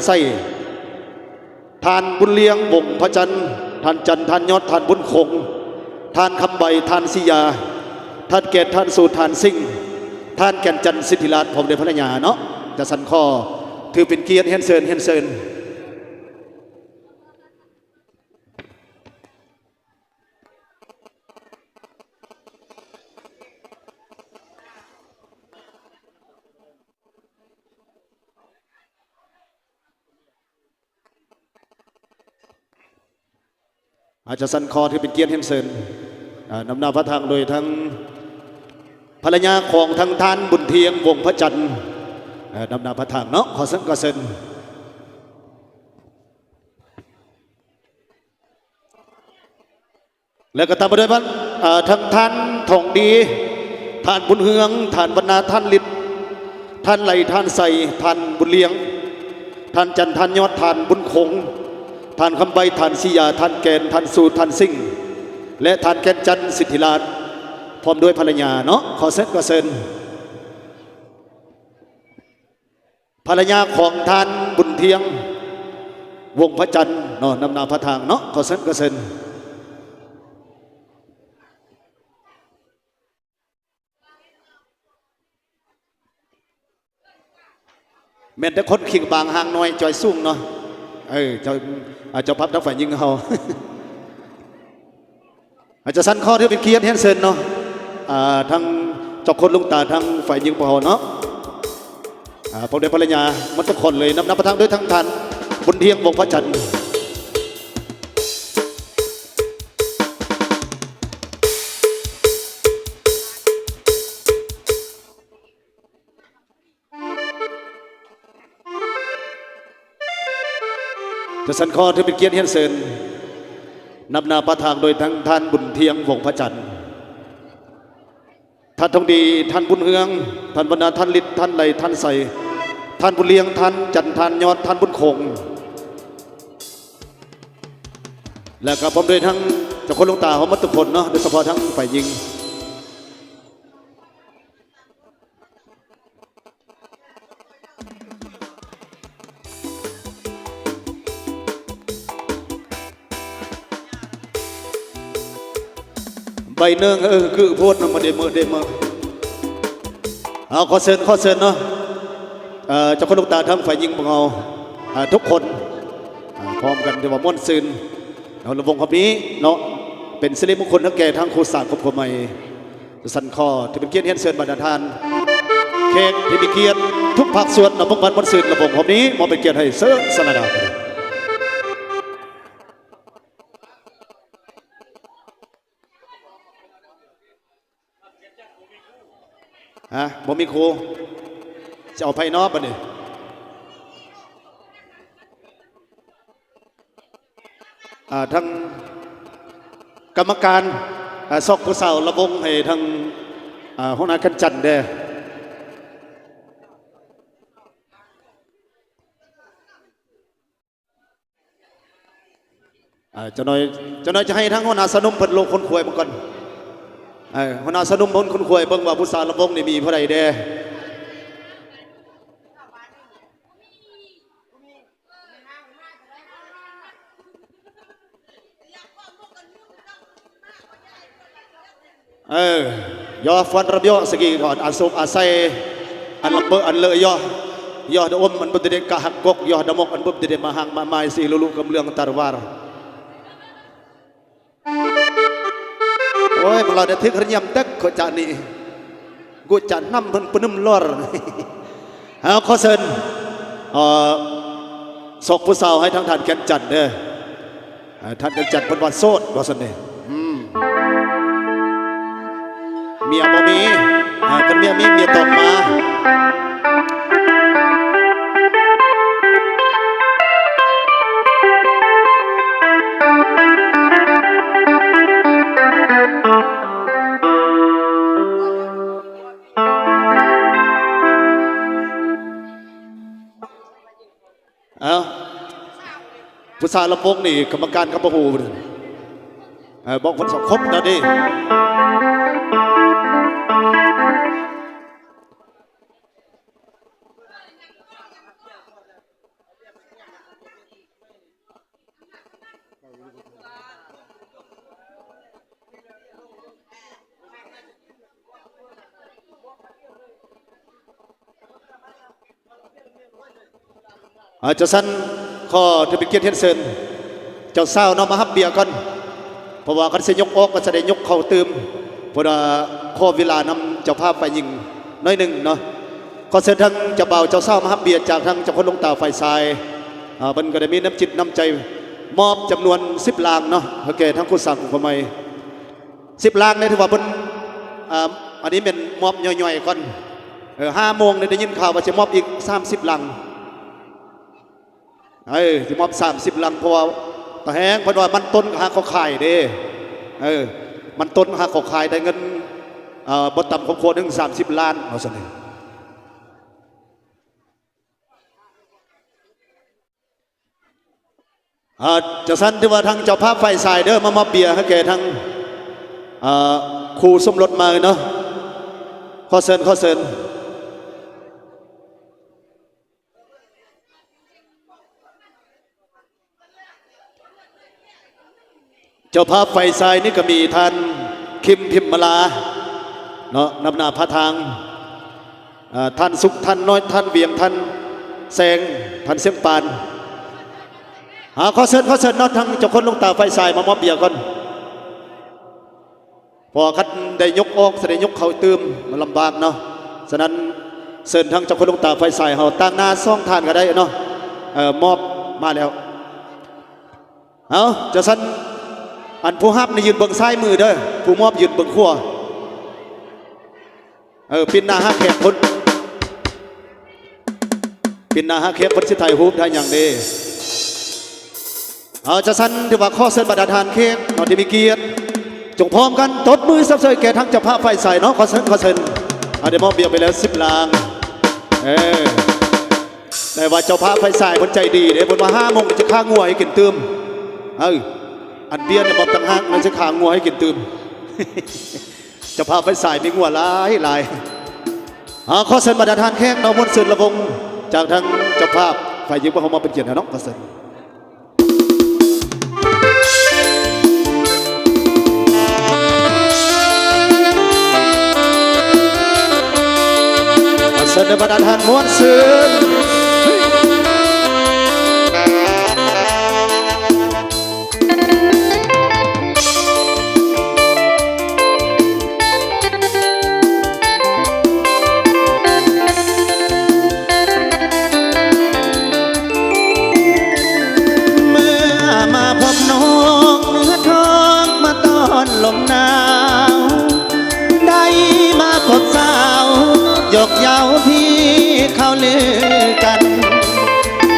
ໄຊ, ທ່ານບຸນລຽງ ວົງພະຈັນ, ທ່ານຈັນ, ທ່ານຍອດ, ທ່ານບຸນຄົງ, ທ່ານຄຳໃບ, ທ່ານສີຢາ, ທ່ານແກນ, ທ່ານສູດ, ທ່ານສິງ, ທ່ານແກ່ນຈັນ ສິດທິລາດ ພ້ອມດ້ວຍພັນລະຍາເນາະ. ຈະສັນຂໍຖືເປັນກຽດຮຽນເຊີນ, ຮຽນເຊີນ. ອາຈານສັນຂໍຖືເປັນກຽດຮຽນເຊີນ, ອາ ນຳໜ້າພາທາງໂດຍທັງພັນລະຍາຂອງທັງທ່ານບຸນທຽງ ວົງພະຈັນ, ອາ ນຳໜ້າພາທາງເນາະ, ຂໍເຊີນ, ຂໍເຊີນ. ແລ້ວກໍຕາມມາດ້ວຍ ເອີ ທັງທ່ານທອງດີ, ທ່ານບຸນເຮືອງ, ທ່ານວັນນາ, ທ່ານລິດ, ທ່ານໄຫຼ, ທ່ານໄຊ, ທ່ານບຸນລຽງ, ທ່ານຈັນ, ທ່ານຍອດ, ທ່ານບຸນຄົງ, ທ່ານຄຳໃບ, ທ່ານສີຢາ, ທ່ານແກນ, ທ່ານສູດ, ທ່ານສິງ ແລະ ທ່ານແກ່ນຈັນ ສິດທິລາດ ພ້ອມດ້ວຍພັນລະຍາເນາະ, ຂໍເຊີນ, ຂໍເຊີນ. ພັນລະຍາຂອງທ່ານບຸນທຽງ ວົງພະຈັນເນາະ, ນຳໜ້າພາທາງເນາະ, ຂໍເຊີນ, ຂໍເຊີນ. ແມ່ນແຕ່ຄົນຄິງບາງຮ່າງນ້ອຍ ຈອຍສູງເນາະ. ເອີ ເຈົ້າ ອາ ເຈົ້າພາບທາງຝ່າຍຍິງເຮົາ. ອາຈານສັນຂໍຖືເປັນກຽດຮຽນເຊີນເນາະ, ອາ ທັງເຈົ້າຄົນລຸງຕາ ທັງຝ່າຍຍິງພວກເຮົາເນາະ, ອາ ພ້ອມດ້ວຍພັນລະຍາໝົດທຸກຄົນເລີຍ, ນຳໜ້າພາທາງໂດຍທັງທ່ານບຸນທຽງ ວົງພະຈັນ. ຈະສັນຂໍຖືເປັນກຽດຮຽນເຊີນ, ນຳໜ້າປະທານໂດຍທັງທ່ານບຸນທຽງ ວົງພະຈັນ, ທ່ານທອງດີ, ທ່ານບຸນເຮືອງ, ທ່ານວັນນາ, ທ່ານລິດ, ທ່ານໄຫຼ, ທ່ານໄຊ, ທ່ານບຸນລຽງ, ທ່ານຈັນ, ທ່ານຍອດ, ທ່ານບຸນຄົງ ແລະ ກໍພ້ອມດ້ວຍທັງເຈົ້າຄົນຫຼວງຕາເຮົາໝົດທຸກຄົນເນາະ, ໂດຍສະເພາະທັງຝ່າຍຍິງ. ໃບໜຶ່ງ ເອີ ຄືໂພດນຳ ມາເດເມີເດເມີ. ເອົາ ຂໍເຊີນ ຂໍເຊີນເນາະ, ເອີ ເຈົ້າຄົນຫຼວງຕາທັງຝ່າຍຍິງຂອງເຮົາ ເອີ ທຸກຄົນ ເອີ ພ້ອມກັນ ຖືວ່າມ່ວນຊື່ນເນາະ ລຳວົງຮອບນີ້ເນາະ, ເປັນສິລິມຸງຄຸນໃຫ້ແກ່ທາງຄູ່ສ້າງຄອບຄົວໃໝ່. ສັນຂໍຖືເປັນກຽດຮຽນເຊີນບັນດາທ່ານແຂກທີ່ມີກຽດທຸກພາກສ່ວນເນາະ, ພົກພັນມ່ວນຊື່ນລຳວົງຮອບນີ້ ມອບເປັນກຽດໃຫ້ເຊີນສະໜາດາ. ຮະ ບໍ່ມີຄູ ຈະເອົາໃຜເນາະບັດນີ້? ອ່າ ທາງກຳມະການ ອ່າ ຊອກຜູ້ສາວລຳວົງໃຫ້ທາງ ອ່າ ຫົວໜ້າກັນຈັນແດ່. ອ່າ ຈັກໜ້ອຍ ຈັກໜ້ອຍຈະໃຫ້ທາງຫົວໜ້າຊາວໜຸ່ມເພິ່ນລົງຄົ້ນຄວ້າເບິ່ງກ່ອນ. ເອີ ຫົວໜ້າຊາວໜຸ່ມເພິ່ນຄົ້ນຄວ້າເບິ່ງວ່າຜູ້ສາວລຳວົງນີ້ມີຜູ້ໃດແດ່. ເອີ ຍໍຟອນຣຳຍໍສະກີກ່ອນ ອາສຸກອາໄສ ອັນລະເປີ ອັນເລີຍໍ ຍໍດອມ ອັນບຸດເດກະຫັກກົກ ຍໍດະມົກ ອັນບຸດເດມະຫັງມະມາຍ ສີລຸລຸກຳເລືອງຕາຣະວາຣ. ໂອ້ຍ ມາລາວໄດ້ຖືກຮະຍຳແຕັກໂຄຈານີ້ ກູຈານຳເພິ່ນປະນຸມລອດ. ເອົາ ຂໍເຊີນ ເອີ ຊອກຜູ້ສາວໃຫ້ທາງທ່ານແກ່ນຈັນເດີ. ເອີ ທ່ານຈັນຈັນເພິ່ນວ່າໂສດວ່າຊັ້ນເດ. ອືມ ເມຍບໍ່ມີ. ເອີ ຄັນເມຍມີ ເມຍຕ້ອງມາ. ເອົ້າ ຜູ້ສາວລຳວົງນີ້ກຳມະການກໍບໍ່ຮູ້. ເອີ ບອກເພິ່ນສອງຄົບແລ້ວເດ້. ເ ເອີ ຈັ່ງຊັ້ນ ຂໍຖືເປັນກຽດຮຽນເຊີນເຈົ້າສາວເນາະ ມາຮັບເບຍກ່ອນ ເພາະວ່າຄັນຊິຍົກອອກກໍຈະໄດ້ຍົກເຂົ້າຕື່ມ ເພາະວ່າຂໍເວລານຳເຈົ້າພາບຝ່າຍຍິງໜ້ອຍໜຶ່ງເນາະ. ຂໍເຊີນທາງເຈົ້າບ່າວເຈົ້າສາວມາຮັບເບຍຈາກທາງເຈົ້າຄົນຫຼວງຕາຝ່າຍຊາຍ. ເອີ ເພິ່ນກໍໄດ້ມີນ້ຳຈິດນ້ຳໃຈມອບຈຳນວນສິບລາງເນາະ ໃຫ້ແກ່ທາງຄູ່ສ້າງຄູ່ຄວາມໃໝ່ ສິບລາງນີ້ ຖືວ່າເພິ່ນ ເອີ ອັນນີ້ແມ່ນມອບຍ່ອຍໆກ່ອນ. ເອີ ຫ້າໂມງນີ້ໄດ້ຍິນຂ່າວວ່າຈະມອບອີກສາມສິບລາງ. ເອີ ຊິມອບສາມສິບລັງ ເພາະວ່າຕາແຮງເພິ່ນວ່າມັນຕົ້ນຫາກໍຂາຍເດ້. ເອີ ມັນຕົ້ນຫາກໍຂາຍໄດ້ເງິນ ເອີ ບໍ່ຕ່ຳກວ່າຄວບໜຶ່ງສາມສິບລ້ານ ວ່າຊັ້ນເດ. ເອີ ຈັ່ງຊັ້ນຖືວ່າທາງເຈົ້າພາບຝ່າຍຊາຍເດີ ມາມອບເບຍໃຫ້ແກ່ທາງ ເອີ ຄູ່ສົມລົດໃໝ່ເນາະ. ຂໍເຊີນ ຂໍເຊີນ. ເຈົ້າພາບຝ່າຍຊາຍນີ້ກໍມີທ່ານ ຄິມ ພິມມະລາ ເນາະ ນຳໜ້າພາທາງ, ເອີ ທ່ານສຸກ, ທ່ານນ້ອຍ, ທ່ານວຽງ, ທ່ານແຊງ, ທ່ານຊຽງປານ. ເອົາ ຂໍເຊີນ ຂໍເຊີນເນາະ ທາງເຈົ້າຄົນຫຼວງຕາຝ່າຍຊາຍມາມອບເບຍກ່ອນ. ເພາະວ່າຄັນໄດ້ຍົກອອກ ຊິໄດ້ຍົກເຂົ້າຕື່ມ ມັນລຳບາກເນາະ. ສະນັ້ນ ເຊີນທາງເຈົ້າຄົນຫຼວງຕາຝ່າຍຊາຍເຮົາ ຕາງໜ້າສອງທ່ານກໍໄດ້ເນາະ. ເອີ ມອບມາແລ້ວ. ເອົາ ຈັ່ງຊັ້ນ ອັນຜູ້ຮັບນີ້ຢືນເບິ່ງຊ້າຍມືເດີ ຜູ້ມອບຢືນເບິ່ງຂວາ. ເອີ ປິ່ນໜ້າຫາແຂກພຸ້ນ ປິ່ນໜ້າຫາແຂກ ເພິ່ນຊິຖ່າຍຮູບຖ່າຍຫຍັງເດ້. ເອົາ ຈັ່ງຊັ້ນ ຖືວ່າຂໍເຊີນບັນດາທ່ານແຂກເນາະ ທີ່ມີກຽດ ຈົ່ງພ້ອມກັນຕົບມືຊົມເຊີຍແກ່ທາງເຈົ້າພາບຝ່າຍຊາຍເນາະ. ຂໍເຊີນ ຂໍເຊີນ. ເຮົາໄດ້ມອບເບຍໄປແລ້ວສິບລາງ. ເອີ ແຕ່ວ່າເຈົ້າພາບຝ່າຍຊາຍເພິ່ນໃຈດີເດ້ ເພິ່ນວ່າຫ້າໂມງຈະຂ້າງົວໃຫ້ກິນຕື່ມ. ເອີ ອັນເບຍນີ້ມອບຕ່າງຫາກ ແລ້ວຈະຂ້າງົວໃຫ້ກິນຕື່ມ. ເຈົ້າພາບຝ່າຍຊາຍມີງົວຫຼາຍຫຼາຍ. ເອົາ ຂໍເຊີນບັນດາທ່ານແຂກເນາະ ມ່ວນຊື່ນລະວົງ ຈາກທາງເຈົ້າພາບຝ່າຍຍິງ ພວກເຮົາມາເປັນກຽດໃຫ້ເນາະ. ຂໍເຊີນ. ຂໍເຊີນບັນດາທ່ານມ່ວນຊື່ນ. ເມື່ອມາພົບນ້ອງເນື້ອທອງມາຕ້ອນລົມໜາວ ໄດ້ມາພົບສາວ ຍົກເຍົາທີ່ເຂົາລືກັນ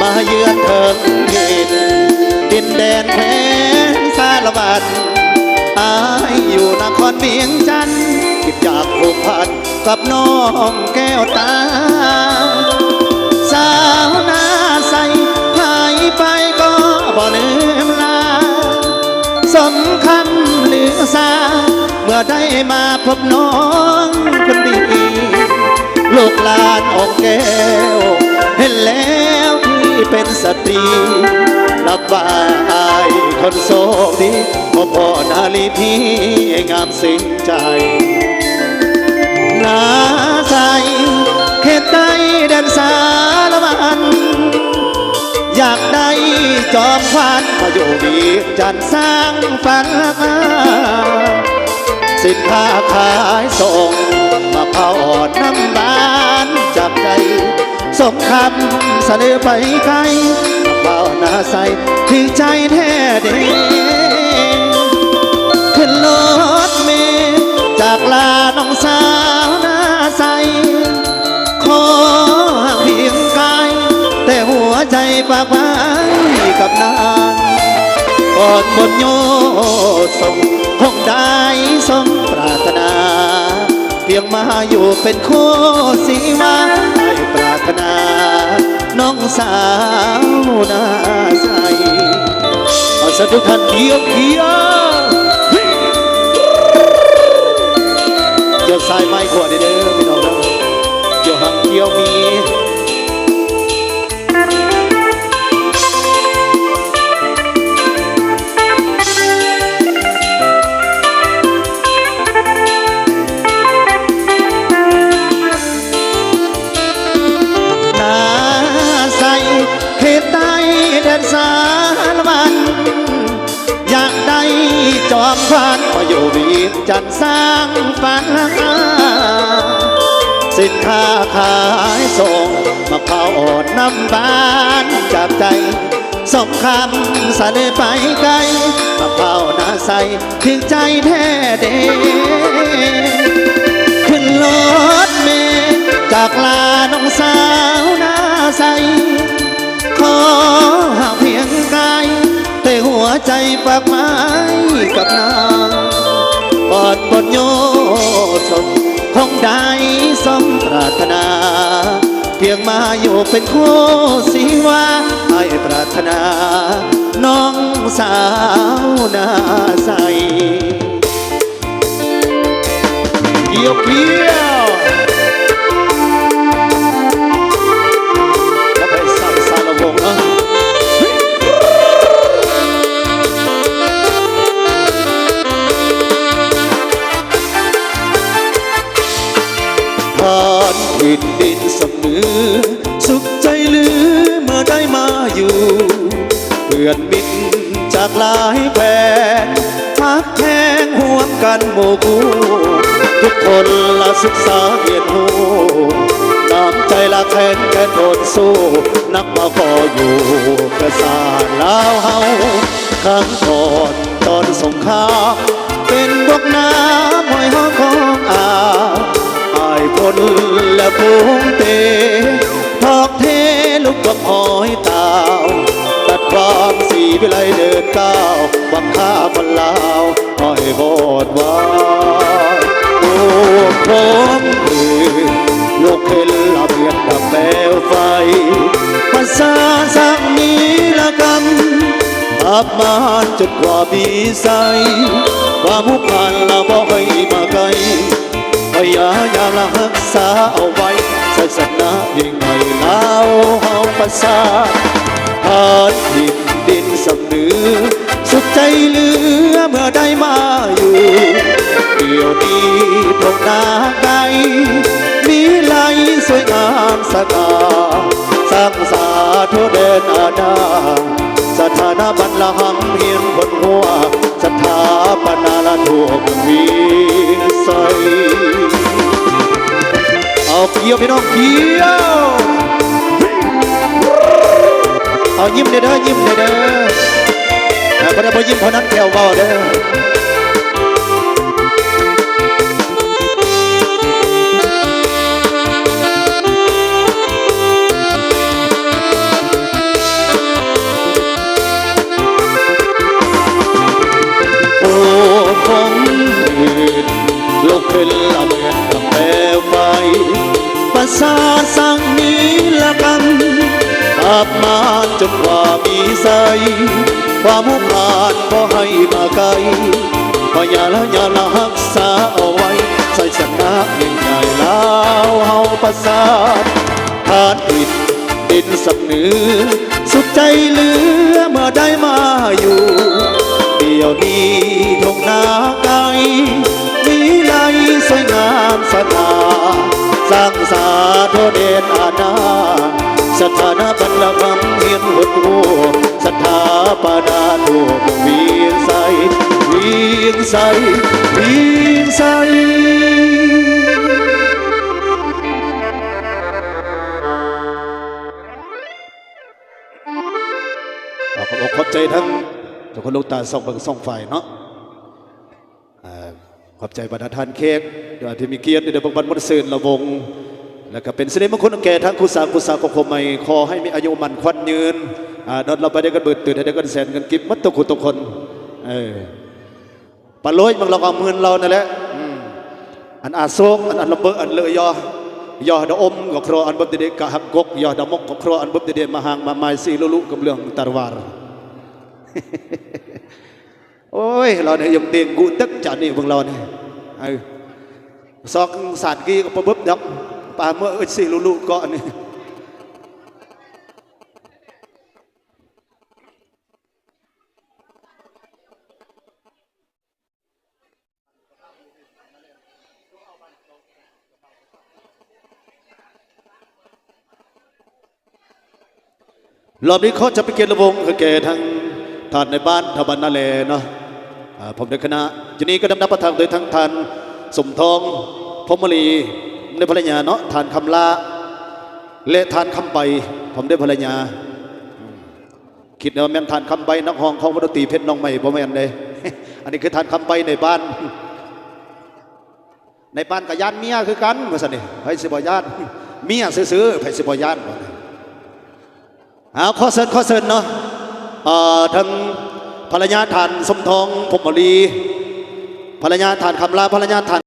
ມາເຢືອນເຖິງຖິ່ນ ດິນແດນແຂວງສາລະວັນ ອ້າຍຢູ່ນະຄອນວຽງຈັນ ຄິດຢາກຜູກພັນກັບນ້ອງແກ້ວຕາ ສາວໜ້າໃສ ໃຜໄປກໍບໍ່ລືມລາ ສົມຄຳລືຊາ ເມື່ອໄດ້ມາພົບນ້ອງຄົນດີ ລູກຫຼານອົງແກ້ວ ເຫັນແລ້ວທີ່ເປັນສະຕີ ນັບວ່າອ້າຍຄົນໂຊກດີ ພໍ້ນາລີທີ່ງາມເຊິ່ງໃຈ ໜ້າໃສ ເຂດໃຕ້ແດນສາລະວັນ ຢາກໄດ້ຈອມຂວັນ ມາຢູ່ວຽງຈັນສ້າງຝັນ ສິນຄ້າຂາຍສົ່ງ ມາເຂົ້ານຳບ້ານຈາກໃຈ ສົມຄຳສະເໜີໄປໄກ ມາເຂົ້າໜ້າໃສ ຖືກໃຈແທ້ເດ ຂຶ້ນລົດເມ ຈາກລານ້ອງສາວໜ້າໃສ ຂໍຫາກພຽງກາຍ ແຕ່ຫົວໃຈຝາກໄວ້ກັບນາງ ກ່ອນໝົດໂຍສົງ ຄົງໄດ້ສົມປາດຖະໜາ ພຽງມາຢູ່ເປັນຄູ່ສີວາ ອ້າຍປາດຖະໜາ ນ້ອງສາວໜ້າໃສ ເອົາ ສາທຸທ່ານ ກຽວ ກຽວ ກຽວຊ້າຍໄມ້ຂວາເດີພີ່ນ້ອງເດີ ກຽວຮັກກຽວມີ. ໜ້າໃສ ເຂ ສາລະວັນ ຢາກໄດ້ຈອມຂວັນ ມາຢູ່ວຽງຈັນສ້າງຝັນ ສິນຄ້າຂາຍສົ່ງ ມະພ້າວອ່ອນນ້ຳຫວານຈາກໃຈ ສອງຄຳສະເໜີໄປໄກ ມະພ້າວໜ້າໃສ ຖືກໃຈແທ້ເດ ຂຶ້ນລົດເມຈາກລາ ນ້ອງສາວໜ້າໃສ ຂໍຫາກພຽງກາຍ ແຕ່ຫົວໃຈຝາກໄວ້ກັບນາງ ປອດປອນໂຍສົມ ຄົງໄດ້ສົມປາດຖະໜາ ພຽງມາຢູ່ເປັນຄູ່ຊີວາ ອ້າຍປາດຖະໜາ ນ້ອງສາວໜ້າໃສ. ກ່ຽວໆ ແລ້ວໄປສ້າງສາລະວົງເນາະ ທ່ານແຜ່ນດິນສຳເໜີ ສຸກໃຈເຫຼືອເມື່ອໄດ້ມາຢູ່ ເພື່ອນມິດຈາກຫຼາຍແຂວງ ຮັກແພງຮ່ວມກັນໝູ່ຄູ່ ທຸກຄົນລະສຶກສາຮຽນຮູ້ ນ້ຳໃຈລະແຂງແກ່ນທົນສູ້ ນັກມາຂໍຢູ່ເພື່ອຊາດລາວເຮົາ ຄັ້ງກ່ອນຕອນສົງຄາມ ເປັນບວກນ້ຳຫ້ອຍຮອງຂອງອາ ອ້າຍພົນແລະຝູງເຕ ທອກເທລຸກບັກຫອຍຕາວ ຕັດຄວາມສີວິໄລເດີນກ້າວ ບັກຂ້າພັນລາວ ອ້ອຍໂຫດວາຍ ໂອ້ ຜົມເອີຍ ລູກເຫັນລະເບຍດດັບແປວໄຟ ປະສານສັກນີລະກຳ ອັບມານຈົນກວ່າມີໄຊ ຄວາມຮຸກຮານລະບໍ່ໃຫ້ມາໃກ້ ພະຍາຍາມລະຮັກສາເອົາໄວ້ ໄຊຊະນະຍິ່ງໃຫຍ່ລາວເຮົາປະສານ ທ່ານຖິ່ນດິນສຳເໜີ ສຸກໃຈເຫຼືອເມື່ອໄດ້ມາຢູ່ ດຽວນີ້ທົ່ງນາໄກ ມີໄລສວຍງາມສະຫງ່າ ສ້າງສາທົ່ວແດນອານາ ສະຖານະບັນລະຫຳຮຽນຄົ້ນຄວ້າ ສະຖາປະນາລະທົ່ວເມືອງວຽງໄຊ. ເອົາ ກ່ຽວ ພີ່ນ້ອງ ກ່ຽວ ເອົາ ຍິ້ມແດ່ເດີ ຍິ້ມແດ່ເດີ ເອີ ບໍ່ໄດ້ ບໍ່ຍິ້ມເທົ່ານັ້ນ ແຂ້ວເວົ້າເດີ. ໂອ້ ຜົມເຫັນ ລູກເຫັນລະເມີດກັບແປໄຟ ປະສານສັກນີລະກຳ ອັບມານຈົນກວ່າມີໄຊ ຄວາມຮຸກຮານບໍ່ໃຫ້ມາໃກ້ ພະຍາລະຍາລະຮັກສາເອົາໄວ້ ໄຊຊະນະຍິ່ງໃຫຍ່ລາວເຮົາປະສານ ທ່ານຖິ່ນດິນສຳເໜີ ສຸກໃຈເຫຼືອເມື່ອໄດ້ມາຢູ່ ດຽວນີ້ທົ່ງນາໄກ ວິໄລສວຍງາມສະຫງ່າ ສ້າງສາທົ່ວແດນອານາ ສະຖານະບັນລະຄຳຮຽນຫົດຮູ້ ສະຖາປະນາທົ່ວວຽງໄຊ ວຽງໄຊ ວຽງໄຊ. ຂໍຂອບອົກຂອບໃຈທັງເຈົ້າຄຸນຫຼວງຕາສອງເບິ່ງສອງຝ່າຍເນາະ ເອີ ຂອບໃຈບັນດາທ່ານແຂກທີ່ມີກຽດໄດ້ເບິ່ງບັນມົນຊື່ນລະວົງ ແລະກະເປັນສິລິມຸງຄຸນແກ່ທັງຄູ່ສາຄູ່ສາຄອບຄົວໃໝ່ ຂໍໃຫ້ມີອາຍຸໝັ້ນຂວັນຍືນ ອາ ດອນລະໄປໄດ້ກັນເບີດຕື່ນ ໃຫ້ໄດ້ກັນແສນເງິນກີບໝົດທຸກຜູ້ທຸກຄົນ ເອີ. ປາໂລຍມັນລອກເອົາໝື່ນເລົ່ານັ້ນແຫຼະ ອືມ ອັນອາໂສກ ອັນ ອັນລະເບີ ອັນເລີຍອ ຍໍດາອົມກໍຄຣອ ອັນບົບເດເດກະຮັກກົກ ຍໍດາມົກກໍຄຣອ ອັນບົບເດເດມະຫາງມາມາຍ ສີລຸລຸກຳເລື່ອງຕາລະວາລ ໂອ້ຍ ລາວນີ້ຍັງເດງກຸຕຶກຈານີ້ເບິ່ງລາວນີ້ ເອີ ຊອກສາດກີກໍປະເບິບດອກ ປາເມື່ອເອີ້ນສີລຸລຸເກາະນີ້. ໂ ລອບນີ້ຂໍຈັດເປັນກຽດລະວົງໃຫ້ແກ່ທາງທ່ານນາຍບ້ານ ທ່ານນາແລເນາະ ອາ ພ້ອມດ້ວຍຄະນະ. ຢູ່ນີ້ກໍນຳໜ້າປະທານໂດຍທາງທ່ານສົມທອງ ພົມມະລີ ພ້ອມດ້ວຍພັນລະຍາເນາະ, ທ່ານຄຳລາ ແລະ ທ່ານຄຳໄປ ພ້ອມດ້ວຍພັນລະຍາ. ຄິດວ່າແມ່ນທ່ານຄຳໄປ ນັກຮ້ອງຂອງວົງດົນຕີເພັດນ້ອງໃໝ່ ບໍ່ແມ່ນເດ້. ອັນນີ້ຄືທ່ານຄຳໄປ ນາຍບ້ານ. ນາຍບ້ານກໍຢ້ານເມຍຄືກັນ ວ່າຊັ້ນນີ້ ໃຜຊິບໍ່ຢ້ານ ເມຍຊື່ໆ ໃຜຊິບໍ່ຢ້ານ. ເອົາ ຂໍເຊີນ ຂໍເຊີນເນາະ ເອີ ທັງພັນລະຍາທ່ານສົມທອງ ພົມມະລີ ພັນລະຍາທ່ານຄຳລາ ພັນລະຍາທ່ານ